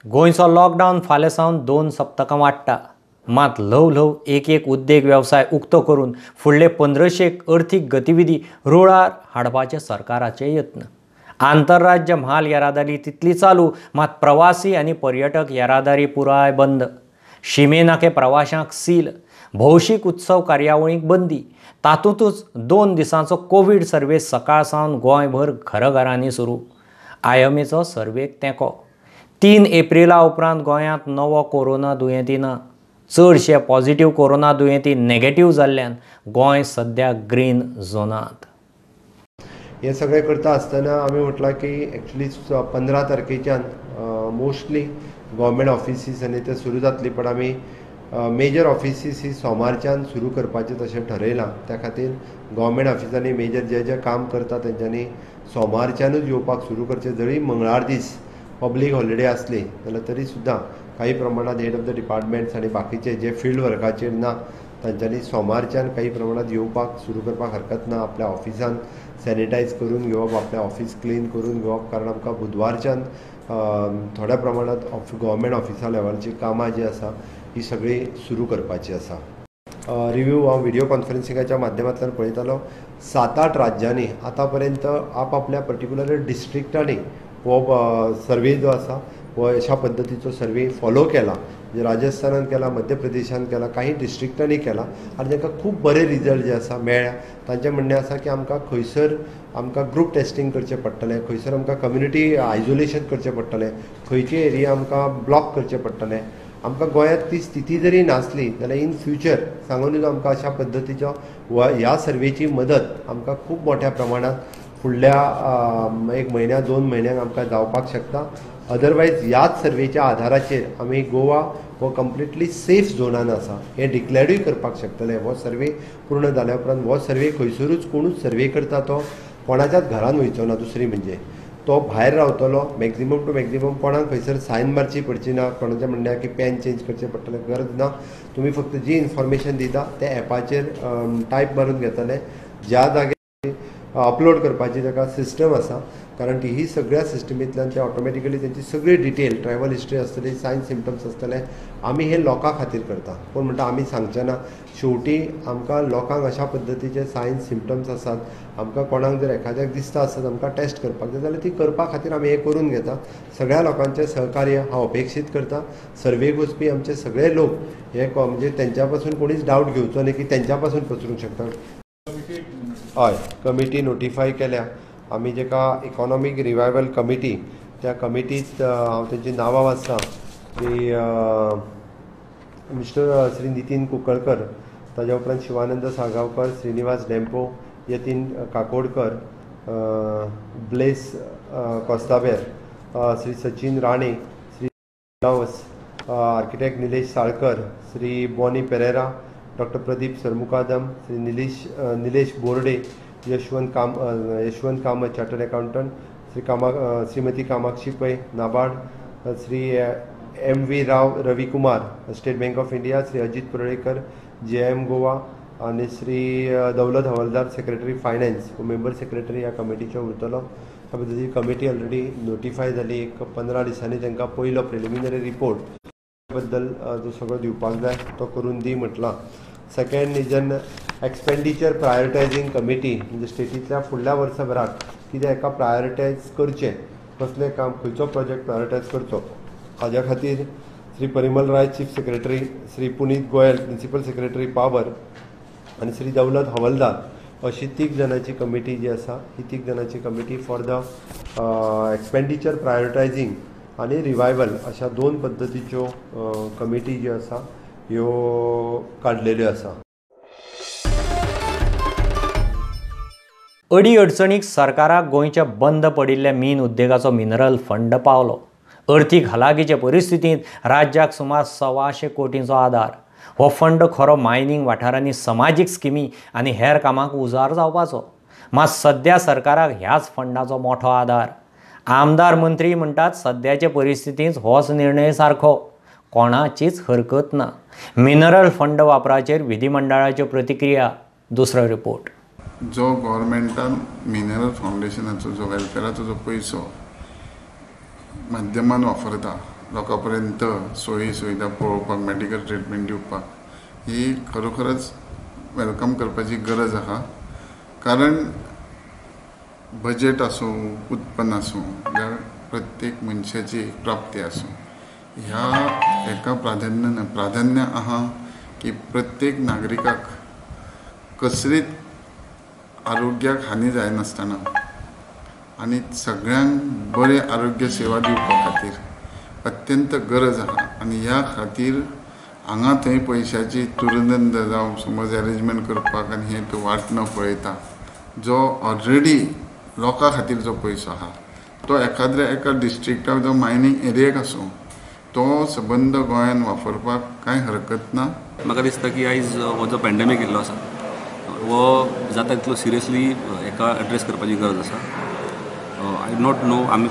गोंयचो लॉकडावन फाल्यां सावन 2 सप्तकां वाडटा. मात ल्हव ल्हव एक एक उद्देग वेवसाय उक्तो करून फुडले 1500 अर्थीक गतिविधी रुळार हाडपाचे सरकाराचे यत्न. आंतरराज्य म्हाल येरादारी तितली चालू, मात प्रवासी आनी पर्यटक येरादारी पुराय बंद. शिमे नाके प्रवाशांक सील, भौशीक उत्सव कार्यावळींक बंदी. तातूंतच 2 दिसांचो कोवीड सर्वे सकाळ सावन गोंयभर घराघरांनी सुरू. आयएमएचो सर्वेक तेंको. 3 एप्रिला उपरांत गोंयांत नवो कोरोना दुयेंती ना. चडशे पॉझिटिव्ह कोरोना दुयेंती नेगेटिव्ह जाल्ल्यान गोंय सद्या ग्रीन झोनांत. हे सगळें करता आसतना आमी म्हटलां की एक्चुली 15 तारखेच्यान मोस्टली गव्हर्मेंट ऑफिसीस आनी ते सुरू जातली, पण आमी मेजर ऑफिसीस ही सोमारच्यान सुरू करपाचें तशें ठरयलां. त्या खातीर गव्हर्मेंट ऑफिसांनी मेजर जे जे काम करता तेंच्यांनी सोमारच्यानूच येवपाक सुरू करचें. जरी मंगळार दीस पब्लीक हॉलिडे आसली जाल्यार तरी सुद्दां काही प्रमाणात हेड ऑफ the departments आनी बाकीचे जे फिल्ड वर्काचेर ना तांच्यांनी सोमारच्यान काही प्रमाणात येवपाक सुरू करपाक हरकत ना. आपल्या ऑफिसान सॅनिटायज करून घेवप, आपल्या ऑफिस क्लीन करून घेवप, कारण आमकां बुधवारच्यान थोड्या प्रमाणात गव्हर्मेंट ऑफिसा लेवलची कामां जी आसा ही सगळी सुरू करपाची आसा. रिव्यू हांव व्हिडियो कॉन्फरन्सिंगाच्या माध्यमांतल्यान पळयतालो. 7-8 राज्यांनी आतां पर्यंत आपआपल्या पर्टिक्युलर डिस्ट्रिक्टांनी हो सर्वे जो आसा हो अशा पद्दतीचो सर्वे फॉलो केला. म्हणजे राजस्थानान केला, मध्य प्रदेशान केला, काही डिस्ट्रिक्टांनी केला आनी तांकां खूब बरे रिजल्ट जे आसा मेळ्ळ्या. तांचें म्हणणें आसा की आमकां खंयसर आमकां ग्रूप टेस्टिंग करचें पडटलें, खंयसर आमकां कम्युनिटी आयसोलेशन करचें पडटलें, खंयची एरिया आमकां ब्लॉक करचें पडटलें. आमकां गोंयांत ती स्थिती जरी नासली जाल्यार इन फ्युचर सांगून दिलो आमकां अशा पद्दतीचो ह्या सर्वेची मदत आमकां खूब मोठ्या प्रमाणात फुडल्या 1 म्हयन्या 2 म्हयन्यांक आमकां जावपाक शकता. अदरवायज ह्याच सर्वेच्या आधाराचेर आमी गोवा हो कंप्लिटली सेफ झोनान आसा हें डिक्लेरूय करपाक शकतले. हो सर्वे पूर्ण जाल्या उपरांत हो सर्वे खंयसरूच कोणूच सर्वे करता तो कोणाच्याच घरान वयचो ना. दुसरी म्हणजे तो भायर रावतलो. मॅक्झिमम टू मॅक्झिमम कोणाक खंयसर सायन मारची पडची ना, कोणाचें म्हणणें की पॅन चेंज करचें पडटलें, गरज ना. तुमी फक्त जी इन्फॉर्मेशन दिता त्या एपाचेर टायप मारून घेतले, ज्या जाग्यार अपलोड करपाची ताका सिस्टम आसा, कारण ती ही सगळ्या सिस्टमींतल्यान ते ऑटोमॅटिकली तेंची सगळी डिटेल ट्रॅवल हिस्ट्री आसतली, सायन सिमटम्स आसतले. आमी हे लोकां खातीर करता, कोण म्हणटा आमी सांगचे ना. शेवटी आमकां लोकांक अशा पद्दतीचे सायन सिमटम्स आसात, आमकां कोणाक जर एखाद्याक दिसता आसत आमकां टेस्ट करपाक जाय जाल्यार ती करपा खातीर आमी हें करून घेता. सगळ्या लोकांचें सहकार्य हांव अपेक्षीत करता. सर्वेक वचपी आमचे सगळे लोक हे म्हणजे तेंच्या पासून कोणीच डावट घेवचो न्ही की तेंच्या पासून पसरूंक शकता. हय, कमिटी नोटिफाय केल्या आमी, जेका इकॉनॉमीक रिवायवल कमिटी, त्या कमिटीत हांव तेंची नांवां वाचतां की मिस्टर श्री नितीन कुंकळकर, ताज्या उपरांत Shivanand Salgaonkar, Shrinivas Dempo, Yatin Kakodkar, Blaise Costabir, Shri Sachin Rane, Shri Gawas, architect Nilesh Salkar, Shri Bonnie Pereira, doctor Pradeep Sarmukadam, Shri Nilesh Borde, Yashwant Kamat chartered accountant, Shrimati Kamakshi Pai NABARD, Shri M V Rao Ravi Kumar State Bank of India, Shri Ajit Parulekar J M Goa आनी Shri Daulat Havaldar secretary finance member secretary ह्या कमिटीचो उरतलो. ह्या पद्दतीन committee already notify जाली. एक 15 दिसांनी तांकां पयलो प्रिलिमिनरी रिपोर्ट बद्दल जो सगळो दिवपाक जाय तो करून दी म्हटलां. Second is an expenditure prioritising committee, म्हणजे स्टेटींतल्या फुडल्या वर्सभराक कितें एका प्रायोरिटायज करचें, कसलें काम, खंयचो प्रोजेक्ट प्रायोरिटायज करचो, हाज्या खातीर Shri Parimal Rai chief secretary, Shri Puneet Goyal principal secretary power आनी श्री दौलत हवलदार अशी 3 जाणांची कमिटी जी आसा ही 3 जाणांची committee for the expenditure prioritising आनी रिवायवल अशा 2 पद्दतीच्यो कमिटी ज्यो आसा ह्यो काडलेल्यो आसा. अडी अडचणीक सरकाराक गोंयच्या बंद पडिल्ल्या मीन उद्देगाचो मिनरल फंड पावलो. अर्थीक हलाखीचे परिस्थितींत राज्याक सुमार 125 कोटींचो आदार. हो फंड खरो मायनींग वाठारांनी समाजीक स्किमी आनी हेर कामांक उजार जावपाचो. मात सद्या सरकाराक ह्याच फंडाचो मोठो आदार. आमदार मंत्री म्हणटात सद्याचे परिस्थितींत होच निर्णय सारको, कोणाचीच हरकत ना. मिनरल फंड वापराचेर विधिमंडळाच्यो प्रतिक्रिया. दुसरो रिपोर्ट. जो गव्हर्मेंटान मिनरल फावंडेशनाचो जो वेलफेराचो जो पयसो माध्यमान वापरता लोकां पर्यंत सोयी सुविधा पळोवपाक, मेडिकल ट्रिटमेंट दिवपाक ही खरोखरच welcome करपाची गरज आसा. कारण बजेट आसूं, उत्पन्न आसूं, जाल्यार प्रत्येक मनशाची प्राप्ती आसूं, ह्या एका प्राधान्य आसा की प्रत्येक नागरिकाक कसलीच आरोग्याक हानी जायनासतना आनी सगळ्यांक बरें आरोग्य सेवा दिवपा खातीर अत्यंत गरज आसा. आनी ह्या खातीर हांगा थंय पयशाची तुरंत जावं समज अरेंजमेंट करपाक आनी हें तो वाट न पळयता जो ऑलरेडी लोकां खातीर जो पयसो आसा तो एखाद्र्या एका डिस्ट्रिक्टाक जो मायनींग एरियेक आसूं तो सबंद गोंयान वापरपाक कांय हरकत ना. म्हाका दिसता की आयज हो जो पॅन्डेमीक येयल्लो आसा हो जाता तितलो सिरियसली हेका एड्रेस करपाची गरज आसा. I do not know आमी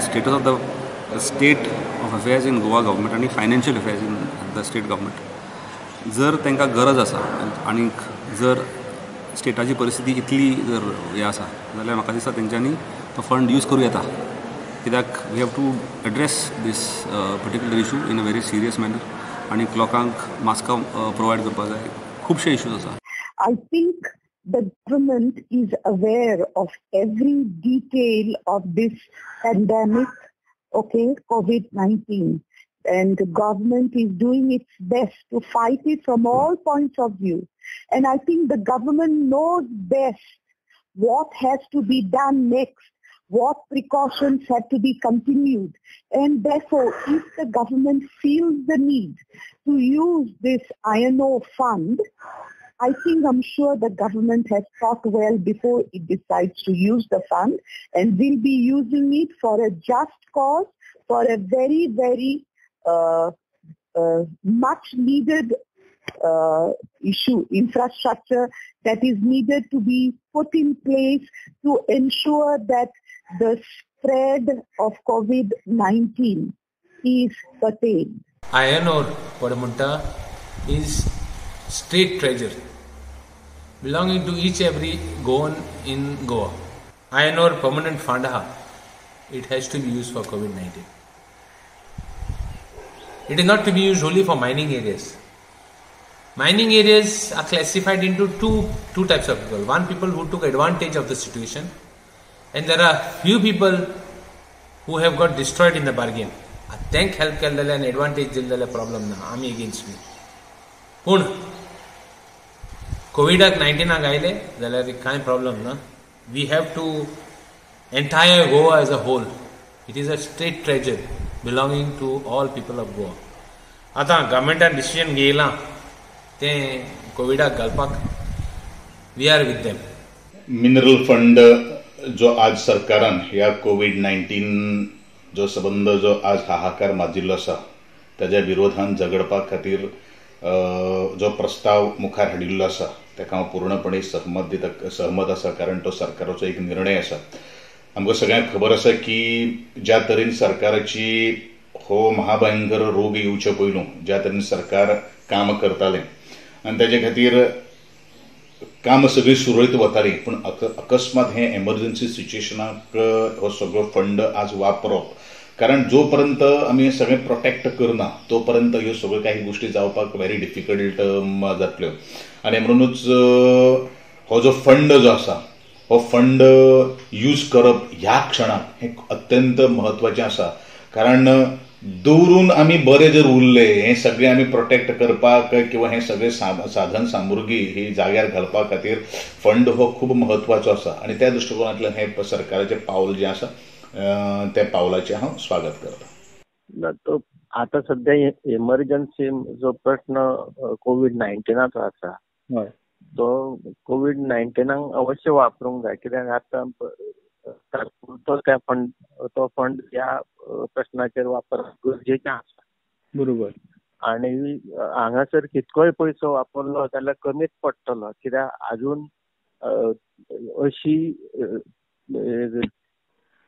status of the state of affairs in Goa government आनी financial affairs in the state government. जर तांकां गरज आसा आनीक जर स्टेटाची परिस्थिती इतली जर हें आसा जाल्यार म्हाका दिसता तेंच्यांनी तो फंड यूज करूं येता. कित्याक we have to address this particular issue in a very serious manner आनी लोकांक मास्कां प्रोवायड करपाक जाय. खुबशे इश्यूज आसा. I think the government is aware of every detail of this pandemic, okay, COVID-19, and the government is doing its best to fight it from all points of view. And I think the government knows best what has to be done next, what precautions have to be continued. And therefore, if the government feels the need to use this iron ore fund, I think I'm sure the government has thought well before it decides to use the fund and will be using it for a just cause, for a very, very much needed issue, infrastructure that is needed to be put in place to ensure that the spread of COVID-19 is curtailed. Iron ore, Padamunta, is state treasure belonging to each every Goan in Goa. Iron ore permanent fund, it has to be used for COVID-19. It is not to be used only for mining areas. Mining areas are classified into two types of people. One, people who took advantage of the situation, and there are few people who have got destroyed in the bargain. Thank help केले जाल्यार advantage दिले जाल्यार problem ना, आमी against न्ही. पूण कोविडाक 19 आयले जाल्यार कांय प्रॉब्लम ना. We have to entire Goa as a whole. It is a state treasure belonging to all people of Goa. आतां गव्हर्मेंटान डिसिजन घेयलां तें कोविडाक घालपाक, we are with them. Mineral fund जो आज सरकारान ह्या कोवीड-19 जो संबंद जो आज हाहाकार माजिल्लो आसा ताज्या विरोधान झगडपा खातीर जो प्रस्ताव मुखार हाडिल्लो आसा ताका हांव पूर्णपणे सहमत आसा, कारण तो सरकाराचो एक निर्णय आसा. आमकां सगळ्यांक खबर आसा की ज्या तरेन सरकाराची हो महाभयंकर रोग येवचे पयलू ज्या तरेन सरकार काम करतालें आनी ताजे खातीर काम सगळीं सुरळीत वतालीं, पूण अकस्मात हें एमर्जन्सी सिच्युएशनाक हो सगळो फंड आज वापरप, कारण जो पर्यंत आमी सगळें प्रोटेक्ट करना तो पर्यंत ह्यो सगळ्यो काही गोश्टी जावपाक व्हेरी डिफिकल्ट जातल्यो. आनी म्हणूनच हो जो फंड जो आसा हो फंड यूज करप ह्या क्षणाक हें अत्यंत म्हत्वाचें आसा, कारण दवरून आमी बरे जर उरले हें सगळें आमी प्रोटेक्ट करपाक किंवा हें सगळें साधन सामुग्री ही जाग्यार घालपा खातीर फंड हो खूब म्हत्वाचो आसा. आनी त्या दृश्टिकोनांतल्यान हें सरकाराचें पावल जें आसा त्या पावलाचें हांव स्वागत करता. ना, तो आतां सद्या इमर्जन्सी जो प्रश्न कोवीड-19 आसा तो कोवीड-19 अवश्य वापरूंक जाय, कित्याक आतां तात्पुरतो त्या फंड तो फंड ह्या प्रश्नाचेर वापरप गरजेचें आसा. बरोबर. आनी हांगासर कितकोय पयसो वापरलो जाल्यार कमीच पडटलो, कित्याक आजून अशी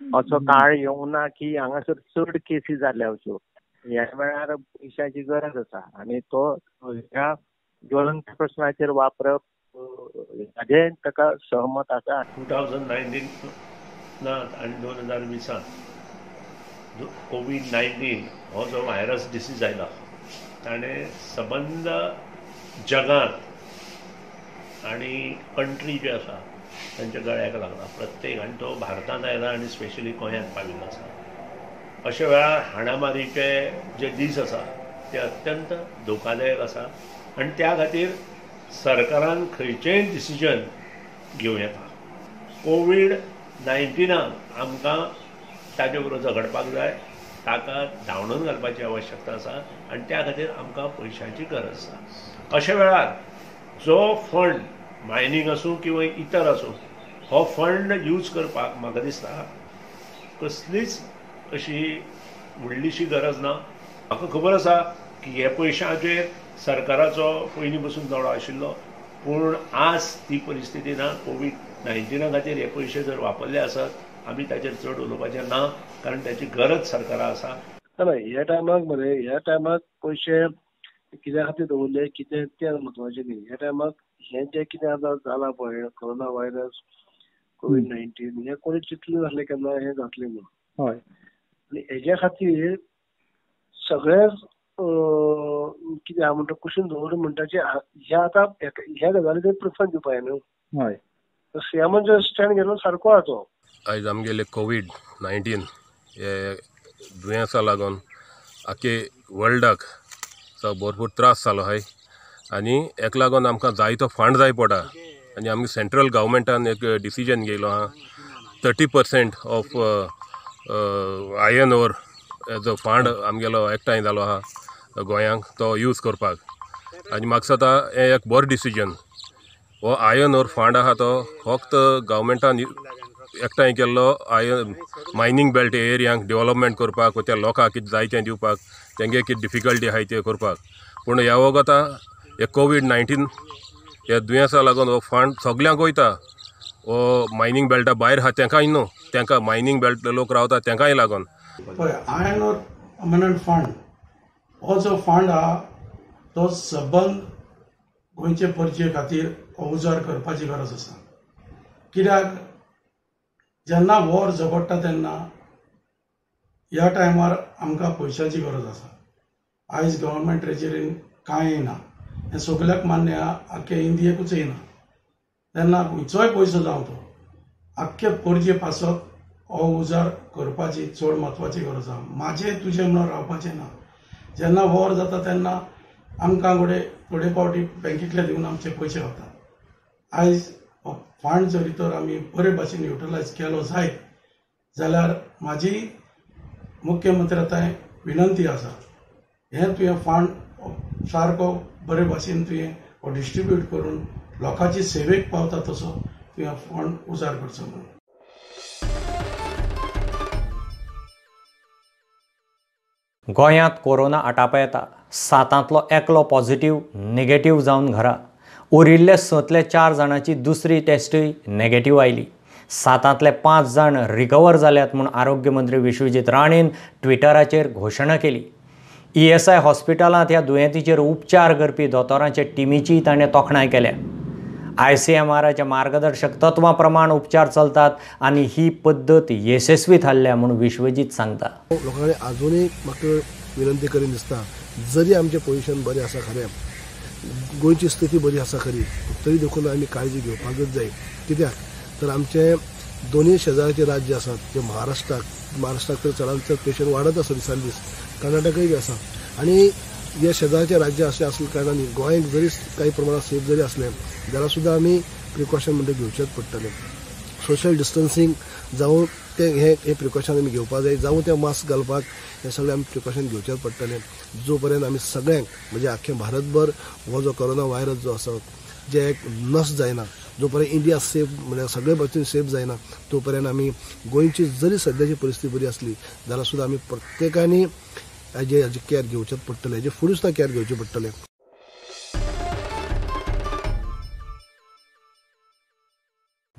असो काळ येवंक ना की हांगासर चड केसी जाल्या अश्यो. ह्या वेळार पयशाची गरज आसा आनी तो ह्या ज्वलंत प्रश्नाचेर वापरप हाजें ताका सहमत आसा. 2019 आनी 2020 कोवीड-19 हो जो व्हायरस डिसीज आयला ताणें सबंद जगांत आनी कंट्री ज्यो आसा तांच्या गळ्याक लागला प्रत्येक, आनी तो भारतांत आयला आनी स्पेशली गोंयांत पाविल्लो आसा. अशा वेळार हाणामारीचे जे दीस आसा ते अत्यंत धोकादायक आसा आनी त्या खातीर सरकारान खंयचेंय डिसिजन घेवं येता. कोवीड-19 आमकां ताजे बरोबर झगडपाक जाय, ताका धांवडून घालपाची आवश्यकता आसा आनी त्या खातीर आमकां पयशांची गरज आसा. अशा वेळार जो फंड मायनींग आसूं किंवा इतर आसूं हो फंड यूज करपाक म्हाका दिसता कसलीच अशी व्हडलीशी गरज ना. म्हाका खबर आसा की हे पयशांचेर सरकाराचो पयलीं पसून दोळो आशिल्लो, पूण आज ती परिस्थिती ना. कोवीड-19 खातीर हे पयशे जर वापरले आसत आमी ताचेर चड उलोवपाचें ना, कारण ताची गरज सरकारा आसा. ना ह्या टायमाक मरे, ह्या टायमाक पयशे कित्या खातीर दवरले कितें तें म्हत्वाचें न्ही. ह्या टायमाक हें जें कितें आतां जालां पळय कोरोना व्हायरस कोवीड-19 हें कोणी चिंतलें नासलें केन्ना हें जातलें म्हणून. हय, आनी हेज्या खातीर सगळेच कितें आहा म्हणटा कुशीन दवरून म्हणटाचे ह्या आतां ह्या गजालीचेर प्रिफरन्स दिवपा जाय न्हू. हय, सीएमान जो स्टँड घेतलो सारको आहा तो. आयज आमगेले कोवीड-19 हे दुयेंसा लागून आख्खे वर्ल्डाक भरपूर त्रास जालो आहाय आनी हेका लागून आमकां जायतो फंड जाय पडटा. आनी आमगे सेंट्रल गव्हर्मेंटान एक डिसिजन घेयलो आहा 30% ऑफ आयर्न ओर जो फंड आमगेलो एकठांय जालो आहा गोंयांक तो यूज करपाक. आनी म्हाका दिसता हें एक बरो डिसिजन. हो आयर्न ओर फंड आहा तो फक्त गव्हर्मेंटान एकठांय केल्लो आयर्न मायनींग बेल्ट एरियांक डेवलपमेंट करपाक, त्या लोकांक कितें जाय तें दिवपाक, तेंगे कितें डिफिकल्टी आहाय तें करपाक. पूण ह्या वगत हे कोवीड-19 ह्या दुयेंसा लागून हो फंड सगल्यांक वयता. हो मायनींग बेल्टा भायर आहा तेंकांय न्हू, तेंकां मायनींग बेल्ट लोक रावता तेंकांय लागून. पळय, आयर्न ओर अमेंडमेंट फंड हो जो फंड आहा तो सबंद गोंयचे परजे खातीर हो उजार करपाची गरज आसा. कित्याक जेन्ना वॉर झगडटा तेन्ना ह्या टायमार आमकां पयशांची गरज आसा. आयज गव्हर्मेंट ट्रेजरीन कांय येना, हें सगल्याक मान्य आहा, आख्खे इंडियेकूच येना. तेन्ना खंयचोय पयसो जावं तो आख्खे परजे पासत हो उजार करपाची चड म्हत्वाची गरज आहा. म्हाजें तुजें म्हणून रावपाचें ना. जेन्ना वॉर जाता तेन्ना आमकां घडये थोडे फावटी बँकेंतले दिवन आमचे पयशे वतात. आयज फंड जरी तर आमी बरे भाशेन युटिलायज केलो जायत जाल्यार म्हाजी मुख्यमंत्र्या थंय विनंती आसा, हें तुवें फंड सारको बरे भाशेन तुवें हो डिस्ट्रिब्यूट करून लोकांची सेवेक पावता तसो तुवें फंड उजार करचो म्हणून. गोंयांत कोरोना आटापा येता. 7तांतलो एकलो पॉझिटिव्ह नेगेटिव्ह जावन घरा, उरिल्ले 6तले 4 जाणांची दुसरी टेस्टूय नेगेटिव्ह आयली. 7तांतले 5 जाण रिकवर जाल्यात म्हूण आरोग्य मंत्री विश्वजीत राणेन ट्विटराचेर घोशणा केली. ESI हॉस्पिटलांत ह्या दुयेंतीचेर उपचार करपी दोतोरांचे टिमीचीय ताणें तोखणाय केल्या. ICMRच्या मार्गदर्शक तत्वां प्रमाण उपचार चलतात आनी ही पद्दत येसस्वी थारल्या म्हूण विश्वजीत सांगता. लोकांनी आजुनूय म्हाका विनंती करीन दिसता, जरी आमचें पोजिशन बरें आसा खरें, गोंयची स्थिती बरी आसा खरी, तरी देखून आमी काळजी घेवपाकच जाय. कित्याक तर आमचे दोनूय शेजारचे राज्य आसात, जे महाराष्ट्राक तर चडांत चड पेशंट वाडत आसा दिसान दीस, कर्नाटकय बी आसा. आनी हे शेजारचे राज्य अशें आसले कारणान गोंयांत जरी काही प्रमाणात सेफ जरी आसलें जाल्यार सुद्दां आमी प्रिकॉशन म्हणटा घेवचेच पडटलें. सोशल डिस्टन्सिंग जावं तें हें प्रिकॉशन आमी घेवपाक जाय, जावं तें मास्क घालपाक, हें सगळें आमी प्रिकॉशन घेवचेंच पडटलें. जो पर्यंत आमी सगळ्यांक म्हणजे आख्खे भारतभर हो जो कोरोना व्हायरस जो आसा जे एक नश्ट जायना, जो पर्यंत इंडिया सेफ म्हळ्यार सगळे भाशेन सेफ जायना तो पर्यंत आमी गोंयची जरी सद्याची परिस्थिती बरी आसली जाल्यार सुद्दां आमी प्रत्येकांनी हेजे केअर घेवचेंच पडटलें, हेजे फुडें सुद्दां केअर घेवचें पडटलें.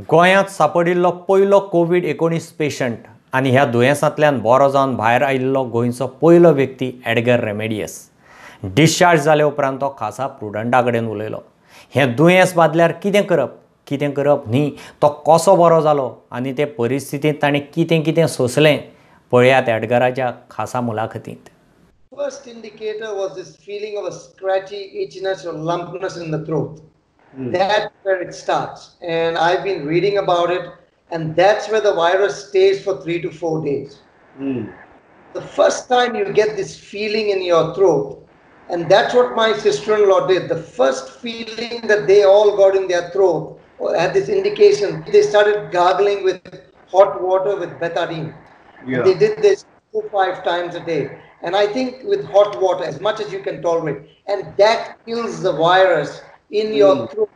गोंयांत सापडिल्लो पयलो कोवीड-19 पेशंट आनी ह्या दुयेंसांतल्यान बरो जावन भायर आयिल्लो गोंयचो पयलो व्यक्ती एडगर रेमेडियस डिस्चार्ज जाले उपरांत तो खासा प्रुडंटा कडेन उलयलो. हें दुयेंस बादल्यार कितें करप, कितें करप न्ही, तो कसो बरो जालो आनी ते परिस्थितींत ताणें कितें कितें सोंसलें, पळयात एडगराच्या खासा मुलाखतींत. First indicator was this feeling of a scratchy itchiness or lumpiness in the throat. That's where it starts. And I've been reading about it, and that's where the virus stays for 3 to 4 days. The first time you get this feeling in your throat, and that's what my sister-in-law did. The first feeling that they all got in their throat, or had this indication, they started gargling with hot water with betadine. Yeah. They did this 4 or 5 times a day. And I think with hot water, as much as you can tolerate, and that kills the virus in your throat,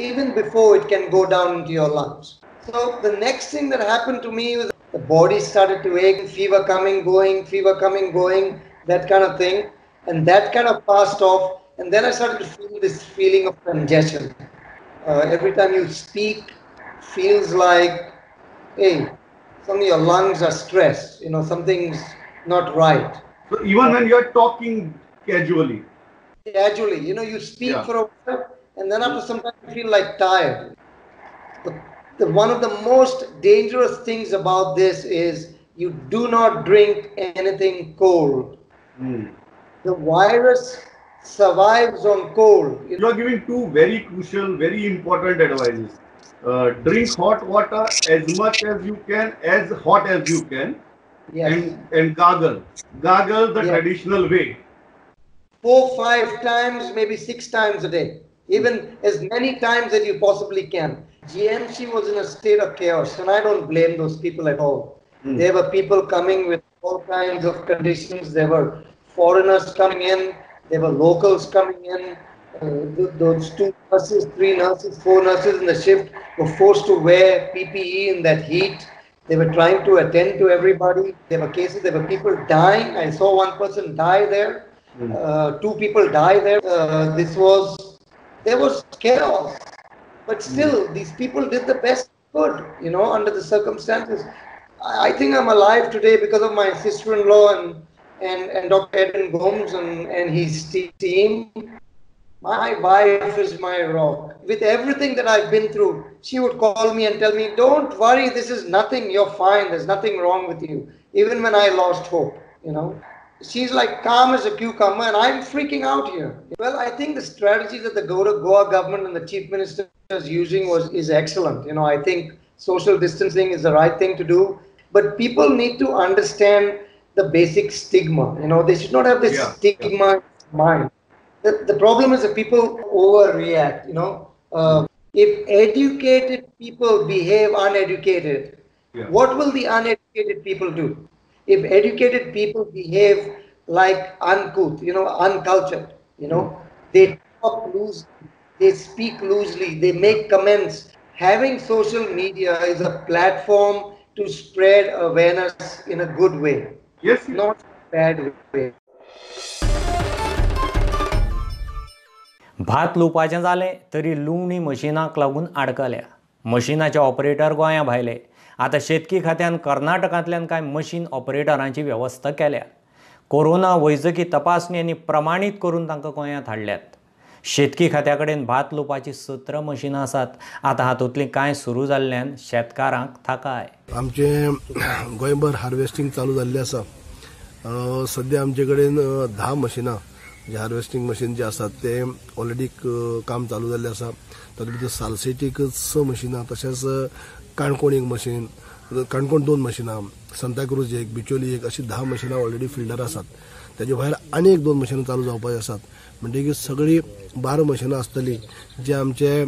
even before it can go down into your lungs. So the next thing that happened to me was the body started to ache, fever coming, going, fever coming, going, that kind of thing. And that kind of passed off. And then I started to feel this feeling of congestion. Every time you speak, feels like, hey, some of your lungs are stressed, you know, something's not right. So even when you're talking casually? Casually, you know, you speak for a while, and then after some time you feel like tired. But one of the most dangerous things about this is you do not drink anything cold. The virus survives on cold. You are giving two very crucial, very important advices. Drink hot water as much as you can, as hot as you can. Yes. And gargle. Gargle the traditional way. 4, 5 times, maybe 6 times a day. Even as many times as you possibly can. GMC was in a state of chaos, and I don't blame those people at all. There were people coming with all kinds of conditions. There were foreigners coming in. There were locals coming in. Those 2 nurses, 3 nurses, 4 nurses in the shift were forced to wear PPE in that heat. They were trying to attend to everybody. There were cases, there were people dying. I saw one person die there. 2 people die there. There was chaos. But still, these people did the best they could, you know, under the circumstances. I think I'm alive today because of my sister-in-law and Dr. Edwin Gomes and his team. My wife is my rock. With everything that I've been through, she would call me and tell me, don't worry, this is nothing, you're fine, there's nothing wrong with you. Even when I lost hope, you know. She's like calm as a cucumber and I'm freaking out here. Well, I think the strategy that the Goa government and the chief minister is using is excellent. You know, I think social distancing is the right thing to do, but people need to understand the basic stigma. You know, they should not have this stigma in mind. The problem is that people overreact, you know. If educated people behave uneducated, what will the uneducated people do? If educated people behave like uncouth, you know, uncultured, you know, they talk loosely, they speak loosely, they make comments. Having social media is a platform to spread awareness in a good way. Yes. Not a bad way. भात लुवपाचें जालें तरी लुवणी मशिनाक लागून आडकल्या. मशिनाचे operator गोंया भायले. आतां शेतकी खात्यान कर्नाटकांतल्यान कांय मशीन ऑपरेटरांची वेवस्था केल्या. कोरोना वैजकी तपासणी आनी प्रमाणीत करून तांकां गोंयांत हाडल्यात. शेतकी खात्या कडेन भात लुवपाची 17 मशिनां आसात. आतां हातूंतलीं कांय सुरू जाल्ल्यान शेतकारांक थाकाय. आमचें गोंयभर हार्वेस्टींग चालू जाल्लें आसा. सद्या आमचे कडेन 10 मशिनां जे हार्वेस्टिंग मशीन जे आसात ते ऑलरेडी काम चालू जाल्लें आसा. तातूंत भितर सालसेटीक 6 मशिनां, तशेंच काणकोण 1 मशीन, काणकोण 2 मशिनां, सांताक्रूज 1, बिचोली 1, अशी 10 मशिनां ऑलरेडी फिल्डार आसात. ताजे भायर आनी 1-2 मशिनां चालू जावपाची आसात. म्हणटकीर सगळीं 12 मशिनां आसतलीं जे आमचे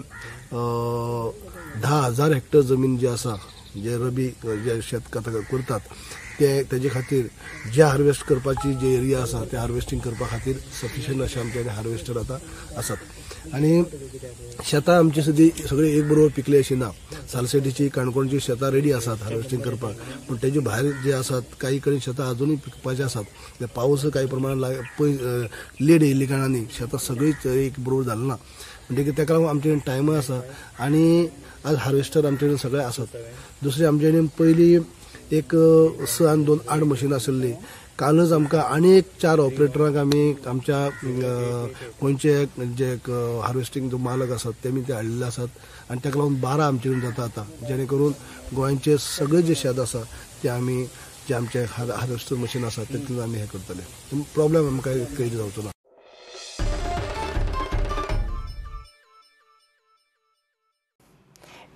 10,000 हेक्टर जमीन जी आसा, जे रबी जे शेत करतात ते तेजे खातीर जे हार्वेस्ट करपाची जे एरिया आसा ते हार्वेस्टिंग करपा खातीर सफिशियंट अशें आमचे कडेन हार्वेस्टर आतां आसात. आनी शेतां आमची सदी सगळी एक बरोबर पिकली अशी ना. सालसेटीची, काणकोणची शेतां रेडी आसात हार्वेस्टिंग करपाक, पूण तेजे भायर जे आसात काही कडेन शेतां अजुनूय पिकपाची आसात. पावस कांय प्रमाणान लेट येयल्ल्या कारणान शेतां सगळीच एक बरोबर जाली ना, म्हणटकीर तेका लागून आमचे कडेन टायमय आसा आनी आज हार्वेस्टर आमचे कडेन सगळे आसात. दुसरें आमचे कडेन पयलीं एक 6 आनी 2 8 मशिनां आशिल्लीं. कालच आमकां आनी एक 4 ऑपरेटरांक आमी आमच्या गोंयचे जे हार्वेस्टिंग जो मालक आसात तेमी ते हाडिल्ले आसात आनी ताका लागून 12 आमचे कडेन जाता आतां, जेणे करून गोंयचे सगळे जे शेत आसा ते आमी जे आमचे हार्वेस्टर मशीन आसा तेतून आमी हें करतले. प्रॉब्लेम आमकां क्रिएट जावचो ना.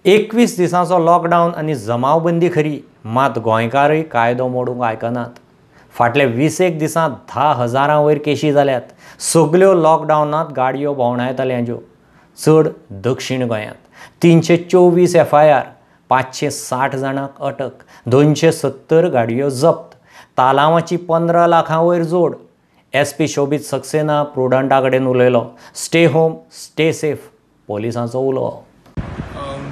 एकवीस दिसांचो लॉकडावन आनी जमावबंदी खरी, मात गोंयकारय कायदो मोडूंक आयकनात. फाटल्या 20 दिसांत 10,000 वयर केशी जाल्यात. सगल्यो लॉकडावनांत गाडयो भोंवडायताल्यांच्यो, चड दक्षिण गोंयांत. 324 FIR, 560 जाणांक अटक, 270 गाडयो जप्त, तालांवाची 15 लाखां वयर जोड. SP Shobhit Saxena प्रुडंटा कडेन उलयलो. स्टे होम स्टे सेफ पोलिसांचो उलो.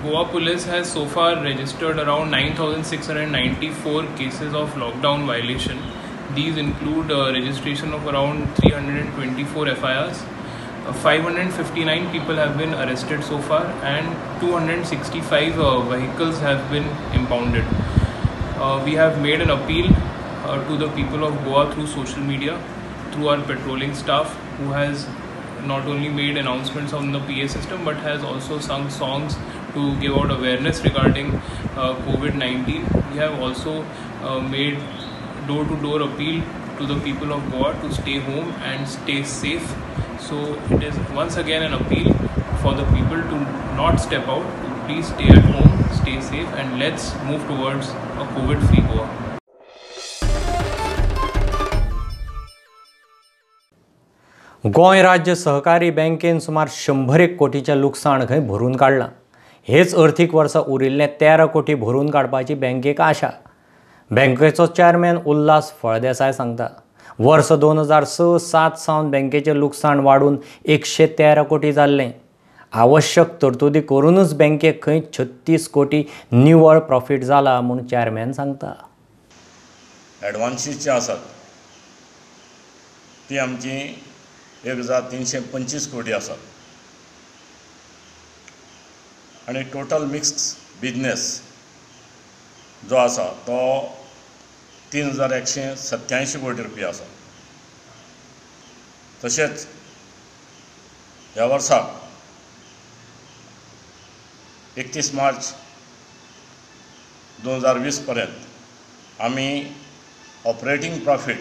Goa Police has so far registered around 9,694 cases of lockdown violation. These include registration of around 324 FIRs. 559 people have been arrested so far and 265 vehicles have been impounded. We have made an appeal to the people of Goa through social media, through our patrolling staff, who has not only made announcements on the PA system but has also sung songs to give out awareness regarding COVID-19. We have also made door-to-door appeal to the people of Goa to stay home and stay safe. So it is once again an appeal for the people to not step out, to please stay at home, stay safe, and let's move towards a COVID-free Goa. Goa राज्य सहकारी बँकेन सुमार 101 कोटीचें लुकसाण खंय भरून काडलां. हेच अर्थीक वर्सा उरिल्लें 13 कोटी भरून काडपाची बँकेक आशा. बँकेचो चेअरमॅन उल्हास फळदेसाय सांगता, वर्स 2006-7 सावन बँकेचें लुकसाण वाडून 113 कोटी जाल्लें. आवश्यक तरतुदी करूनच बँकेक खंय 36 कोटी निवळ प्रॉफीट जाला म्हूण चेअरमॅन सांगता. एडवान्सीस जे आसात ती आमची 1325 कोटी आसात आनी टोटल मिक्स बिजनेस जो आसा तो 3187 कोटी रुपया आसा. तशेंच ह्या वर्साक 31 मार्च 2020 पर्यंत आमी ऑपरेटींग प्रॉफीट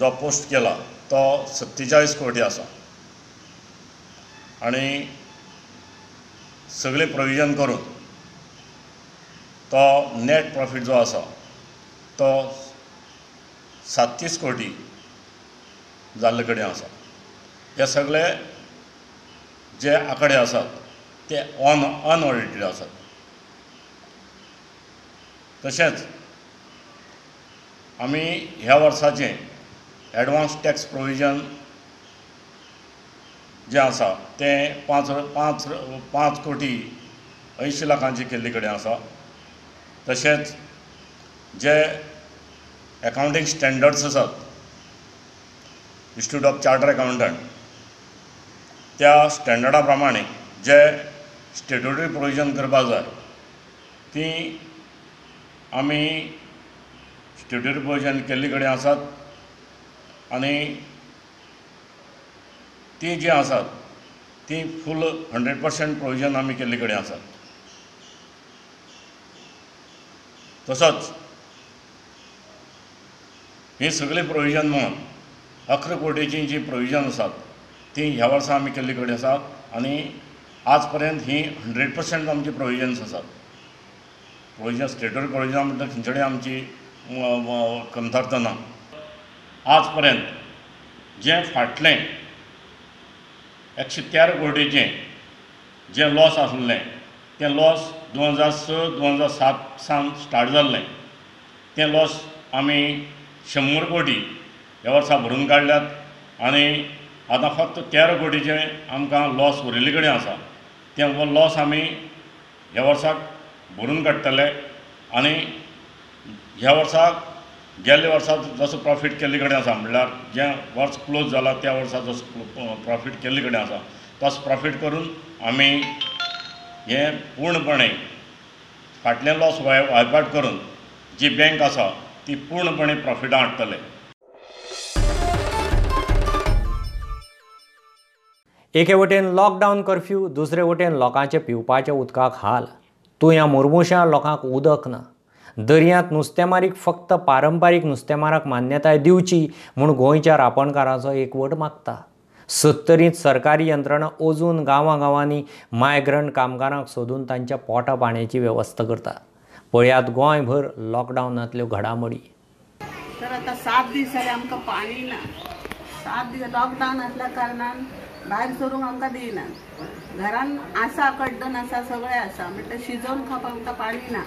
जो पोस्ट केला तो 47 कोटी आसा आनी सगळे प्रोविजन करून तो नेट प्रॉफीट जो आसा तो 37 कोटी जाल्ले कडेन आसा. हे सगळे जे आंकडे आसात ते अनऑडिटेड आसात. तशेंच आमी ह्या वर्साचें एडवान्स टॅक्स प्रोविजन जें आसा तें 5 कोटी 80 लाखांचें केल्ले कडेन आसा. तशेंच जे अकाउंटींग स्टँडर्ड्स आसात इन्स्टिट्यूट ऑफ चार्टर अकाउंटंट त्या स्टँडर्डा प्रमाणे जे स्टेट्युटरी प्रोविजन करपाक जाय ती आमी स्टेट्युटरी प्रोविजन केल्ले कडेन आसात आनी ती जी आसात ती फूल 100% प्रोविजन आमी केल्ले कडेन आसात. तसोच ही सगळीं प्रोविजन म्हणून 11 कोटीची जी प्रोविजन आसात ती ह्या वर्सा आमी केल्ले कडेन आसात आनी आज पर्यंत ही 100% आमची प्रोविजन्स आसात. प्रोविजन स्टेटरी प्रोविजन म्हणटा खंयचे कडेन आमची कमतरता ना. आज पर्यंत जें फाटलें 113 कोटीचें जें लॉस आसलें तें लॉस 2006-2007 सावन स्टार्ट जाल्लें तें लॉस आमी 100 कोटी ह्या वर्सा भरून काडल्यात आनी आतां फक्त 13 कोटीचें आमकां लॉस उरिल्ले कडेन आसा. तें लॉस आमी ह्या वर्साक भरून काडटले आनी ह्या वर्साक गेल्ल्या वर्सा जसो प्रॉफीट केल्ले कडेन आसा म्हणल्यार जें वर्स क्लोज जाला त्या वर्सा जसो प्रॉफीट केल्ले कडेन आसा तसो प्रॉफीट करून आमी हें पूर्णपणे फाटलें लॉस वायपाट करून जी बँक आसा ती पूर्णपणे प्रॉफिटां हाडटले. एके वटेन लॉकडावन कर्फ्यू, दुसरे वटेन लोकांचे पिवपाच्या उदकाक हाल. तुया मुरमुश्या लोकांक उदक ना. दर्यांत नुस्तेमारीक फक्त पारंपारीक नुस्तेमाराक मान्यताय दिवची म्हूण गोंयच्या रापणकारांचो एकवट मागता. सत्तरींत सरकारी यंत्रणा अजून गांवां-गांवांनी मायग्रंट कामगारांक सोदून तांच्या पोटा पाण्याची वेवस्था करता. पळयात गोंयभर लॉकडावनांतल्यो घडामोडी. तर आतां 7 दीस जाले आमकां पाणी ना. 7 दीस लॉकडावन आसल्या कारणान भायर सरूंक आमकां दिनात. घरान आसा कड्डण आसा सगळें आसा, म्हटल्यार शिजोवन खावपाक आमकां पाणी ना.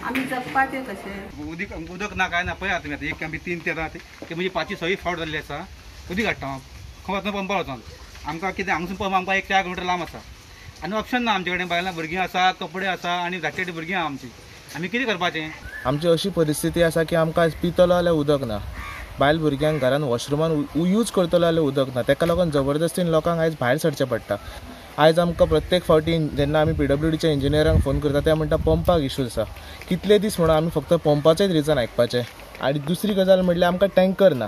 आमी जगपाचें कशें? उदीक उदक ना काय ना पळयात तुमी आतां 1 आमी 3 ते ते म्हणजे 5 6 फावट जाल्ली आसा. उदीक हाडटा हांव खंय वचून पंपार वचोन आमकां कितें हांगसून पंप आमकां 1-4 किलोमिटर लांब आसा आनी ऑप्शन ना आमचे कडेन. बायलां भुरगीं आसा, कपडे आसा आनी धाकटी भुरगीं आहा आमची. आमी कितें करपाचें? आमची अशी परिस्थिती आसा की आमकां पितलो जाल्यार उदक ना, बायल भुरग्यांक घरान वॉशरुमान यूज करतलो जाल्यार उदक ना. ताका लागून जबरदस्तीन लोकांक आयज भायर सरचें पडटा. आयज आमकां प्रत्येक फावटी जेन्ना आमी PWDच्या इंजिनियरांक फोन करता ते म्हणटा पंपाक इशू आसा. कितले दीस म्हणून आमी फक्त पंपाचेच रिजन आयकपाचें. आनी दुसरी गजाल म्हटल्यार आमकां टँकर ना.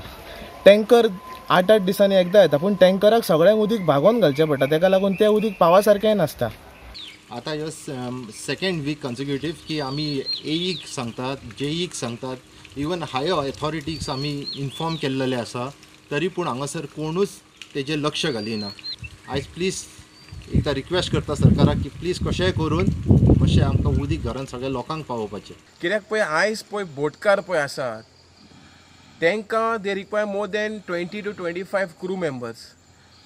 टँकर 8-8 दिसांनी एकदां येता, पूण टँकराक सगळ्यांक उदीक भागोवन घालचें पडटा. ताका लागून तें उदीक पावा सारकेंय नासता. आतां ह्यो सेकेंड वीक कन्सिक्युटीव की आमी एईक सांगतात, जेईक सांगतात, इवन हायर अथॉरिटीक आमी इन्फॉर्म केल्लेले आसा, तरी पूण हांगासर कोणूच तेजेर लक्ष घालिना. आयज प्लीज एकदां रिक्वेस्ट करता सरकाराक की प्लीज कशेंय करून मातशें आमकां उदीक घरान सगळ्या लोकांक पावोवपाचें. कित्याक पळय आयज पळय बोटकार पळय आसा तांकां they require more than 20 to 25 crew members.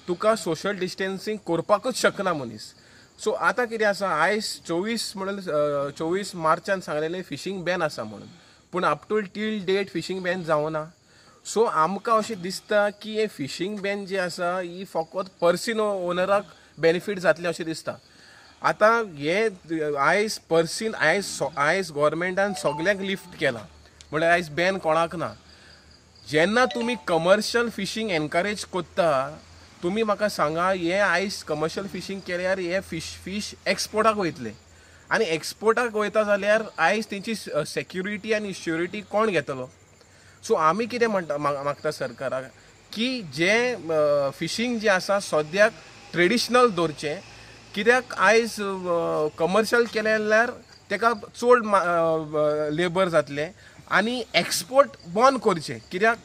तुका सोशल डिस्टन्सींग करपाकूच शकना मनीस. सो आतां कितें आसा आयज 24 म्हणून 24 मार्चान सांगलेलें फिशींग बॅन आसा म्हणून, पूण up to till date fishing ban जावना. सो आमकां अशें दिसता की हें फिशींग बॅन जें आसा ही फकत पर्सीन ओनराक बेनिफीट जातलें अशें दिसता. आतां हे आयज पर्सीन आयज आयज गोवोरमेंटान सगल्यांक लिफ्ट केलां, म्हणल्यार आयज बॅन कोणाक ना. जेन्ना तुमी कमर्शियल फिशींग एनकरेज करता, तुमी म्हाका सांगा हे आयज कमर्शियल फिशींग केल्यार हे फिश एक्सपोर्टाक वयतले आनी एक्सपोर्टाक वयता जाल्यार आयज तेंची सेक्युरिटी आनी श्युरिटी कोण घेतलो? सो आमी कितें म्हणटा मागता सरकाराक की जें फिशींग जें आसा सद्याक ट्रेडिशनल दवरचें, कित्याक आयज कमर्शियल केलें जाल्यार तेका चड लेबर जातलें आनी एक्सपोर्ट बंद करचें. कित्याक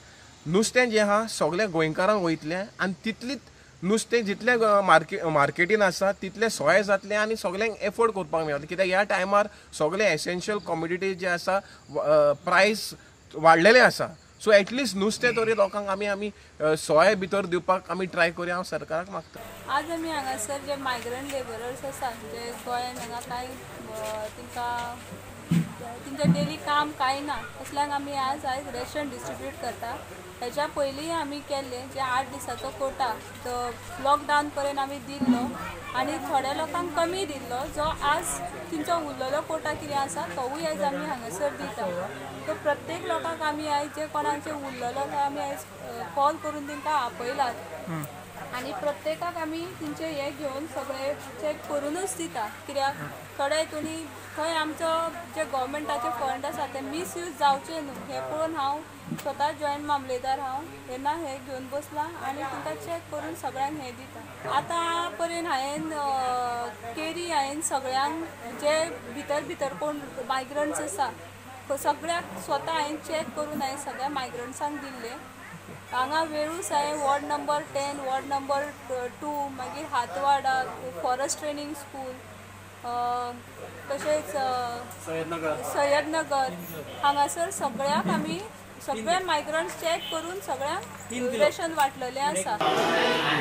नुस्तें जें आहा सगळ्या गोंयकारांक वयतलें आनी तितलीच नुस्तें जितलें मार्केटीन आसा तितलें सोय जातलें आनी सगल्यांक एफोर्ड करपाक मेळटलें. कित्याक ह्या टायमार सगळे एसेन्शियल कॉमोडिटीज जे आसा प्रायस वाडलेले आसा. सो एटलिस्ट नुस्तें तरी लोकांक आमी आमी सोय भितर दिवपाक आमी ट्राय करुया हांव सरकाराक मागता. आज आमी हांगासर जे मायग्रंट लेबरर्स आसा जे गोंयांत हांगा कांय तांकां तेंचें डेली काम कांय ना तसल्यांक आमी आज आयज रेशन डिस्ट्रिब्यूट करता. हेच्या पयलीं आमी केल्लें जे 8 दिसाचो कोटा तो लॉकडावन पर्यंत आमी दिल्लो आनी थोड्या लोकांक कमी दिल्लो, जो आज तेंचो उरलेलो कोटा कितें आसा तोवूय आयज आमी हांगासर दिता. तो प्रत्येक लोकांक आमी आयज जे कोणाक जे उरलेलो तो आमी आयज कॉल करून तांकां आपयलात आनी प्रत्येकाक आमी तेंचे हे घेवन सगळे चॅक करुनूच दिता. कित्याक थोड्या हितूनी थंय आमचो जे गोवोरमेंटाचे फंड आसा ते मिसयूज जावचे न्हू हें पळोवन हांव स्वता जॉयंट मामलेदार हांव तेन्ना हें घेवन बसलां आनी तांकां चॅक करून सगळ्यांक हें दिता. आतां पर्यंत हांवें केरी हांवें सगळ्यांक जे भितर भितर कोण मायग्रंट्स आसा सगळ्याक स्वता हांवें चॅक करून हांवें सगळ्या मायग्रंट्सांक दिल्लें. हांगा वेळूस हांवें वॉर्ड नंबर 10, वॉर्ड नंबर 2, मागीर हातवाडा, फॉरेस्ट ट्रेनींग स्कूल, तशेंच सय्यदनगर हांगासर सगळ्याक आमी सगळे मायग्रंट्स चॅक करून सगळ्यांक रेशन वांटलेलें आसा.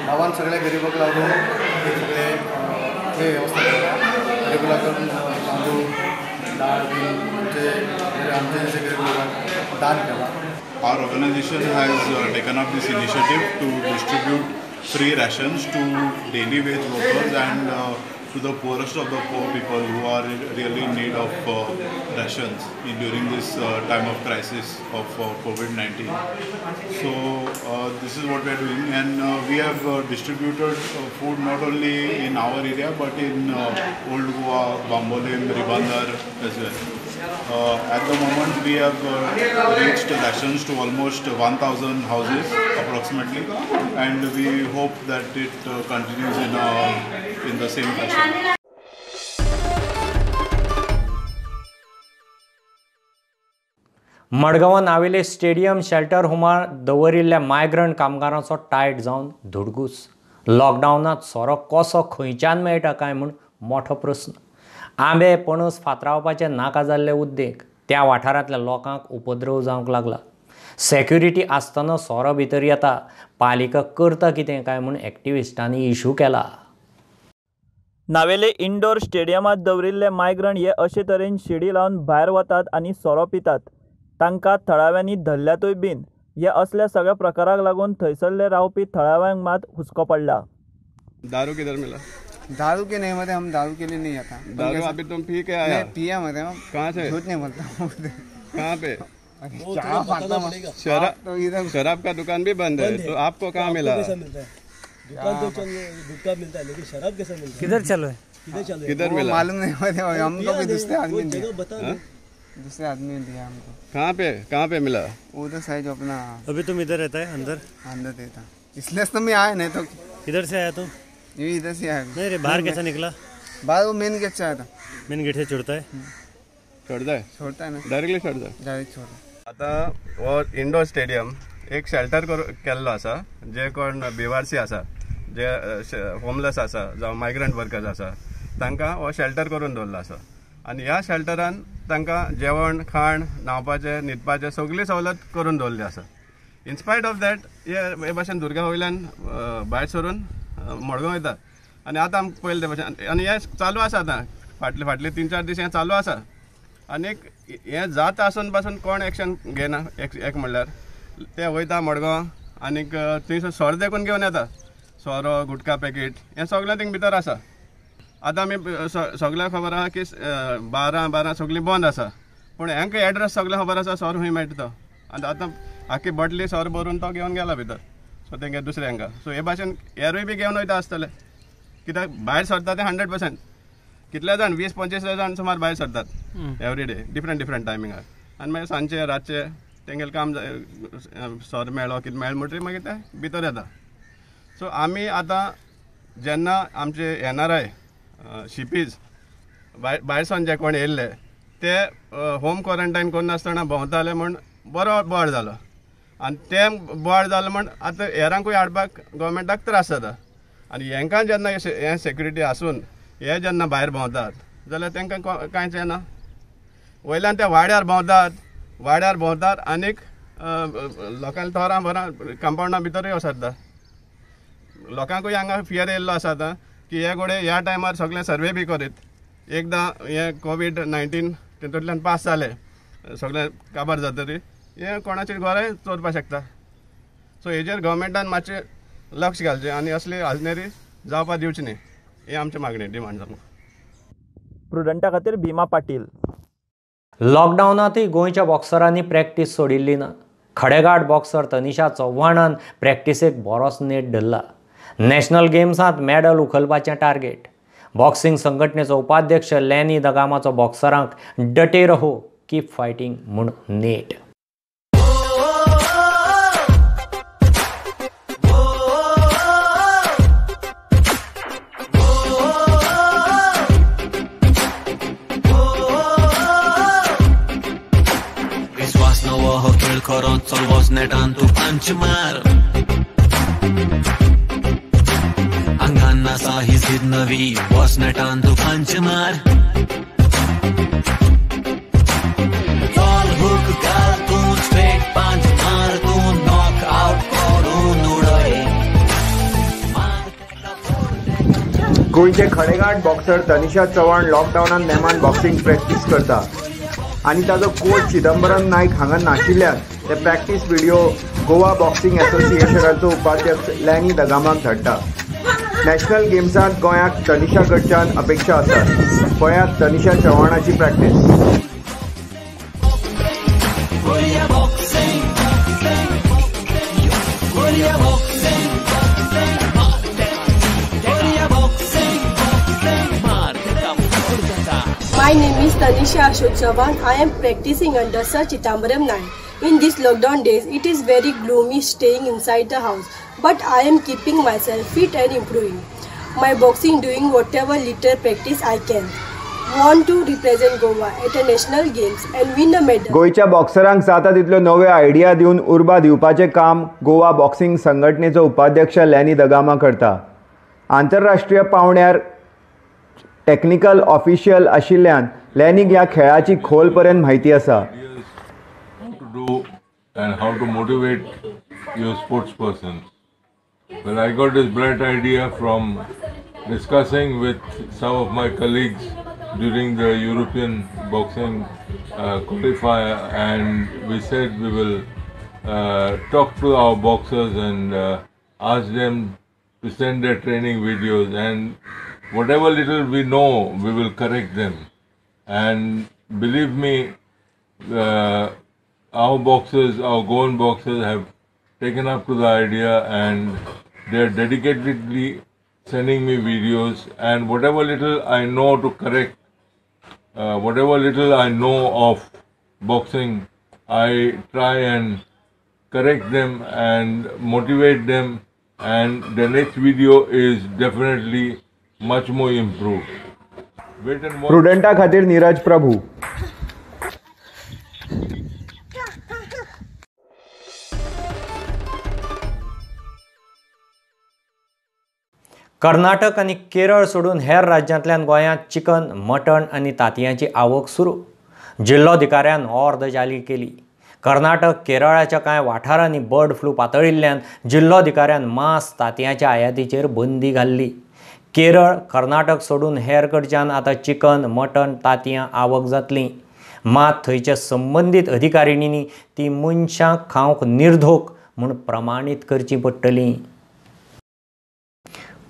गांवांत सगळ्या गरिबांक लागून हे सगळे हे वेवस्था केल्या. गरिबांक लागून तांदूळ दाळ बी आमचे जशे गरीब लोकांक दान केलां. Our organization has taken up this initiative to distribute free rations to daily wage workers and to the poorest of the poor people who are really in need of rations during this time of crisis of COVID-19. So this is what we are doing, and we have distributed food not only in our area but in Old Goa, Bambolim, Ribandar as well. At the moment we have reached rations to almost 1,000 houses approximately, and we hope that it continues in the same fashion. मडगांवां नावेले stadium shelter होमार दवरिल्ल्या migrant कामगारांचो tight जावन धुडगूस. लॉकडावनांत सोरो कसो खंयच्यान मेळटा काय म्हूण मोठो प्रस्न. आंबे पणस फातरावपाचे नाका जाल्ले उद्देग त्या वाठारांतल्या लोकांक उपद्रव जावंक लागला. सेक्युरिटी आसतना सोरो भितर येता, पालिका करता कितें काय म्हूण एक्टिविस्टांनी इशू केला. नावेले इंडोर स्टेडियमांत दवरिल्ले मायग्रंट हे अशे तरेन शिडी लावन भायर वतात आनी सोरो पितात. तांकां थळाव्यांनी धरल्यातूय बीन. हे असल्या सगळ्या प्रकाराक लागून थंयसरले रावपी थळाव्यांक मात हुस्को पडला. दारू किधर मिला? दारू के नहीं मरे, हम दारू के लिए नहीं आता. दारू अभी तुम पी के आया? नहीं पिया मरे. कहाँ से? झूठ नहीं बोलता. कहाँ पे? शराब का दुकान भी बंद है, तो आपको कहाँ मिला? दुकान तो चल गुटखा मिलता है, लेकिन शराब कैसे मिलता है? किधर चलो है? किधर मिला मालूम नहीं, हमको भी दूसरे आदमी दिया. दूसरे आदमी ने दिया हमको. कहाँ पे मिला? उधर साइड अपना. अभी तुम इधर रहता है? अंदर अंदर रहता, इसलिए तो मैं आया नहीं. तो किधर से आया तुम? ये इधर से आया. नहीं रे, बाहर कैसा निकला? बाहर वो मेन गेट से आया था. मेन गेट से छोड़ता है? छोड़ता है, छोड़ता है ना, डायरेक्टली छोड़ता है, डायरेक्ट छोड़ता. आता हो इंडोर स्टेडियम एक शेल्टर केल्लो आसा, जे कोण बेवारसी आसा, जे होमलेस आसा जावं मायग्रंट वर्कर्स आसा, तांकां हो शेल्टर करून दवरलो आसा. आनी ह्या शेल्टरान तांकां जेवण खाण न्हांवपाचें न्हिदपाचें सगळी सवलत करून दवरली आसा. इनस्पायट ऑफ that हे भाशेन दुर्गा वयल्यान भायर सरून मडगांव वयतात. आनी आतां आमकां पळयलें ते भाशेन, आनी हें चालू आसा आतां फाटले फाटले 3-4 दीस हें चालू आसा. आनीक हें जाता आसून पासून कोण एक्शन घेना. एक म्हणल्यार ते वयता मडगांव आनीक थंयसर सोरो देखून घेवन येता, सोरो गुटखा पॅकेट हें सगळें थिंग भितर आसा. आतां आमी सगळ्यांक खबर आसा की बारां सगळीं बंद आसा, पूण हेंकां एड्रेस सगळें खबर आसा, सोरो खंय मेळटा तो. आनी आतां आख्खी बाटली सोरो भरून तो घेवन गेला भितर. सो तेंगे दुसऱ्या हेंकां सो हे भाशेन हेरूय बी घेवन वयता आसतले, कित्याक भायर सरता ते 100%. कितले जाण 20-25 जाण सुमार भायर सरतात एवरी डे, डिफरंट डिफरंट टायमिंगार. आनी मागीर सांजचे रातचे तेंगेलें काम सोरो मेळ्ळो कितें मेळ्ळें म्हणटकीर मागीर ते भितर येता. सो आमी आतां जेन्ना आमचे NRI शिपीज भायर सावन जे कोण येयल्ले ते होम क्वॉरंटायन करनासतना भोंवताले म्हूण बरो बोवाळ जालो. आनी ते बोवाळ जालो म्हूण आतां हेरांकूय हाडपाक गव्हर्मेंटाक त्रास जाता. आनी हेंकां जेन्ना हें सेक्युरिटी आसून हे जेन्ना भायर भोंवतात जाल्यार तांकां कांयच येना. वयल्यान ते वाड्यार भोंवतात, वाड्यार भोंवतात आनीक लोकांक तोरां भरां कंपावंडा भितरूय वसरता. लोकांकूय हांगा फियर येयल्लो आसा आतां की हे घोडे ह्या टायमार सगळें सर्वे बी करीत. एकदां हें COVID-19 तितूंतल्यान पास जालें, सगळें काबार जातरी हें कोणाचेर घराय चोरपाक शकता. सो हेजेर गव्हर्मेंटान मातशें लक्ष घालचें आनी असली आजनेरी जावपाक दिवची न्ही, ही आमची मागणी, डिमांड. प्रुडंटा खातीर भीमा पाटील. लॉकडावनांतूय गोंयच्या बॉक्सरांनी प्रॅक्टीस सोडिल्ली ना. खडेगांठ बॉक्सर तनिषा चव्हाणान प्रॅक्टिसेक बरोच नेट धरला. नॅशनल गेम्सांत मॅडल उखलपाचें टार्गेट. बॉक्सिंग संघटनेचो उपाध्यक्ष लॅनी दगामाचो बॉक्सरांक डटे रहो कीप फायटींग म्हूण नेट. विश्वास नवो हो खेळ खरो, चल वच नेटान तूं पंच मार. आंगान आसा ही जिद नवी, वच नेटान तूं पंच मार. चल हुक घाल तूं स्ट्रेट पंच मार, तूं नॉक आउट करून उडय. गोंयचे खडेगांठ बॉक्सर तनिषा चव्हाण लॉकडावनान नेमान बॉक्सिंग प्रॅक्टीस करता आनी ताजो कोच चिदंबरम नायक हांगा नाशिल्ल्यान ते प्रॅक्टीस व्हिडिओ गोवा बॉक्सिंग असोसिएशनाचो उपाध्यक्ष लॅनी दगामाक धाडटा. नॅशनल गेम्सांत गोंयाक तनिषा कडच्यान अपेक्षा आसात. पळयात Tanisha चव्हाणाची practice. My name is Tanisha Ashok Chavan. I am practicing under Sir Chitambaram Naik. In these lockdown days, it is very gloomy staying inside the house, but I am keeping myself fit and improving my boxing, doing whatever little practice I can. want to represent Goa at a national games and win a medal. गोंयच्या बॉक्सरांक जाता तितल्यो नव्यो idea दिवन उर्बा दिवपाचें काम Goa boxing संघटनेचो उपाध्यक्ष लॅनी दगामा करता. आंतरराष्ट्रीय पांवड्यार टॅक्निकल ऑफिशियल आशिल्ल्यान लॅनीक ह्या खेळाची खोल पर्यंत म्हायती आसा. Do and how to motivate your sports persons. Well, I got this bright idea from discussing with some of my colleagues during the European boxing qualifier, and we said we will talk to our boxers and ask them to send their training videos, and whatever little we know, we will correct them. And believe me, our boxers, our Goan boxers have taken up to the idea, and they are dedicatedly sending me videos, and whatever little I know to correct, whatever little I know of boxing, I try and correct them and motivate them, and the next video is definitely much more improved. Wait and watch. Prudenta खातीर नीरज प्रभू. कर्नाटक आनी केरळ सोडून हेर राज्यांतल्यान गोंयांत chicken, mutton आनी तांतयांची आवक सुरू. जिल्लोधिकाऱ्यान ऑर्द जारी केली. कर्नाटक, केरळाच्या कांय वाठारांनी बर्ड फ्लू पातळिल्ल्यान जिल्लोधिकाऱ्यान मांस, तांतयांच्या आयातीचेर बंदी घाल्ली. केरळ, कर्नाटक सोडून हेर कडच्यान आतां चिकन, मटण, तांतयां आवक जातली. मात थंयच्या संबंदीत अधिकारिणींनी ती मनशांक खावंक निर्धोक म्हूण प्रमाणीत करची पडटली.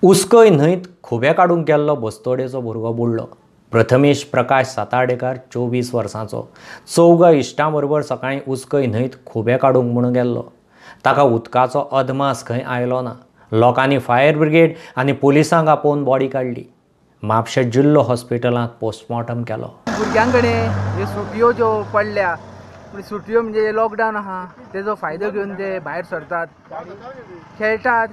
उसकय न्हंयत खुबे काडूंक गेल्लो बस्तोडेचो भुरगो बुडलो. प्रथमेश प्रकाश सातार्डेकार 24 वर्सांचो चौगा इश्टां बरोबर सकाळीं उसकय न्हंयत खुबे काडूंक म्हूण गेल्लो. ताका उदकाचो अदमास खंय आयलो ना. लोकांनी फायर ब्रिगेड आनी पोलिसांक आपोवन बॉडी काडली. म्हापशें जिल्लो हॉस्पिटलांत पोस्टमॉर्टम केलो. भुरग्यां कडेन ह्यो सुटयो ज्यो पडल्या, सुटयो म्हणजे लॉकडावन आहा, तेजो फायदो घेवन ते भायर सरतात, खेळटात,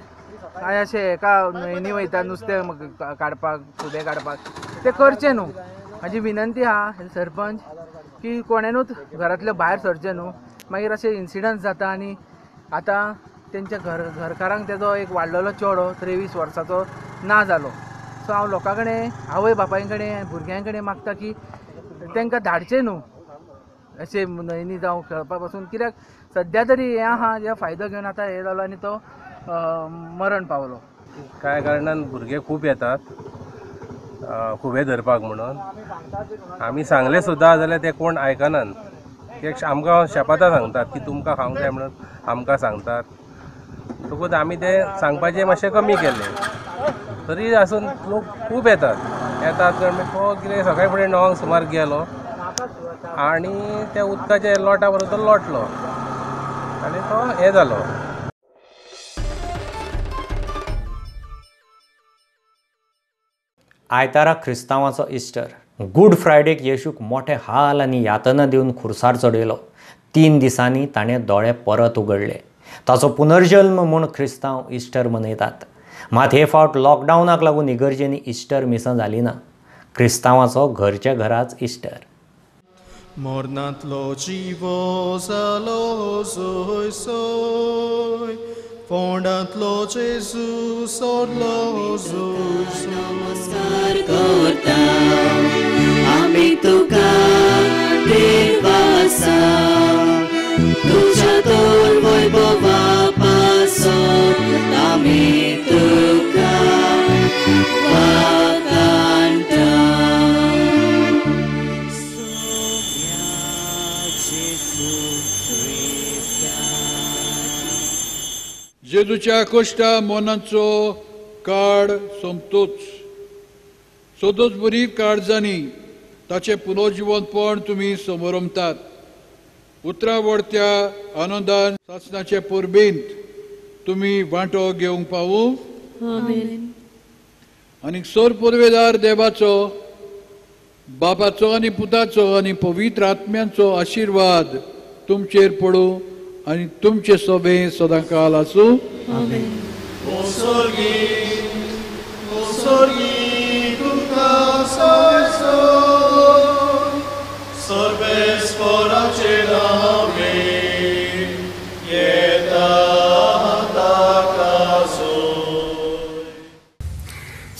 आनी अशें एका न्हंयनी वयता नुस्तें काडपाक, खुबे काडपाक. ते करचें न्हू. म्हाजी विनंती आहा सरपंच की कोणेनूच घरांतल्या भायर सरचें न्हू. मागीर अशे इन्सिडंट जाता आनी आतां तेंच्या घरकारांक तेजो एक वाडलेलो चेडो 23 वर्साचो ना जालो. सो हांव लोकां कडेन, आवय बापाय कडेन, भुरग्यां कडेन मागता की तांकां धाडचें न्हू अशें न्हंयनी जावं खेळपा पासून. कित्याक सद्या तरी हें आहा, जे फायदो घेवन आतां हें जालो आनी तो मरण पावलो. कांय कारणान भुरगे खूब येतात खुबे धरपाक म्हणून. आमी सांगलें सुद्दां जाल्यार ते कोण आयकनात. ते आमकां शेपातां सांगतात की तुमकां खावंक जाय म्हणून आमकां सांगतात. तकूच आमी ते सांगपाचें मातशें कमी केलें. तरी आसून लोक खूब येतात येतात कारण तो कितें सकाळी फुडें 9 सुमार गेलो आनी त्या उदकाच्या लोटा बरोबर तो लोटलो आनी तो हें जालो. आयतारा क्रिस्तांवाचो इस्टर. गूड फ्रायडेक येशूक मोठे हाल आनी यातना दिवन खुर्सार चडयलो. 3 दिसांनी ताणें दोळे परत उगडले. ताचो पुनर्जल्म म्हूण क्रिस्तांव इस्टर मनयतात. मात हे फावट लॉकडावनाक लागून इगर्जेंनी इस्टर मिसां जाली ना. क्रिस्तांवाचो घरच्या घराच इस्टर. मोरनांतलो जिवो जालो सोय सोय, फोंडांतलो जेजू सोडलो जोय सोय. नमस्कार करता आमी तुका देवासा, तुज्या तोर वैभवा पासत आमी तुका वाखाणटा. जेजूच्या कश्टा मनाचो काळ सोंपतोच सदोच बरी काळजांनी ताचें पुनर्जिवंतपण तुमी समरमतात. उतरां वडत्या आनंदान सासणाचे परबेंत तुमी वांटो घेवंक पावूं. आनी सोर पुर्वेदार देवाचो, बापाचो आनी पुताचो आनी पवित्र आत्म्यांचो आशिर्वाद तुमचेर पडूं आनी तुमचे सोबे सदांकाल आसूं. ओ सोर्गी, ओ सोर्गी, तुका सोय सोय.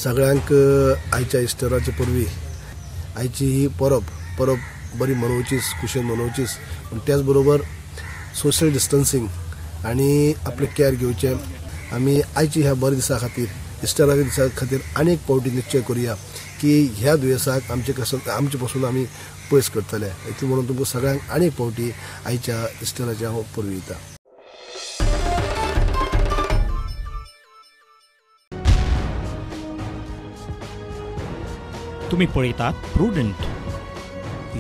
सगळ्यांक आयच्या इस्टराचे परबी, आयची ही परब परब बरी मनोवचीच, खुशयेन मनोवचीच, पूण त्याच बरोबर सोशल डिस्टन्सिंग आनी आपलें कॅर घेवचें. आमी आयची ह्या बऱ्या दिसा खातीर, इस्टराच्या दिसा खातीर आनीक फावटी निश्चय करुया की ह्या दुयेंसाक आमचे पसून आमी पयस करतले. इतलें म्हणून तुमकां सगळ्यांक आनीक फावटी आयच्या इस्टराच्या हांव परबी दिता. तुम्ही पळयतात Prudent.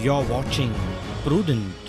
You are watching Prudent.